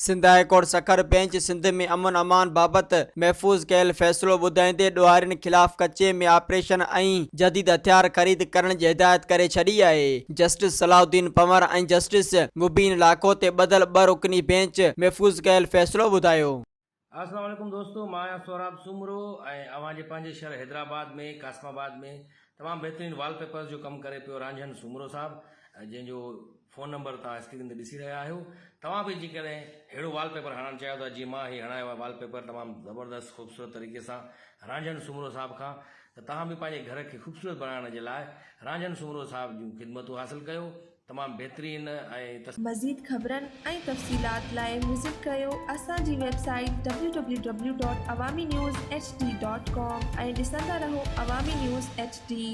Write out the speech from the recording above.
Sindh high court Sukkur bench Sindh ۾ امن امان بابت محفوظ ڪيل فيصلو ٻڌائيندي ڏوهارين خلاف ڪچي ۾ آپريشن ۽ جديد هٿيار خريد ڪرڻ جي هدايت ڪري ڇڏي آهي. جسٽس صلاح الدين پنور ۽ جسٽس مبين لاکو تي ٻڌل ٻه رڪني بينچ محفوظ ڪيل فيصلو ٻڌايو. السلام عليڪم دوستو مان آهيان سهراب سومرو ۽ اوهان جي پنهنجي شهر حيدرآباد ۾ قاسم آباد ۾ تمام بهترين وال پيپرز جو ڪم ڪري پيو رانجهن سومرو صاحب جنهن جو فون نمبر توهان اسڪرين تي ڏسي رهيا آهيو توهان به جيڪڏهن ههڙو وال پيپر هڻائڻ چاهيو ٿا جيئن مان هي هڻايو آهي وال پيپر تمام زبردست خوبصورت طريقي سان رانجهن سومرو صاحب کان ته توهان به پنهنجي گهر کي خوبصورت بڻائڻ جي لاء رانجهن سومرو صاحب جون خدمتون حاصل ڪيو تمام بهترين ۽. مزيد خبرن ۽ تفصيلات لاء وزٽ ڪريو اسان جي website W W W dot Awami news H D dot com ۽ ڏسندا رهو عوامي نيوز ايڇ ڊي.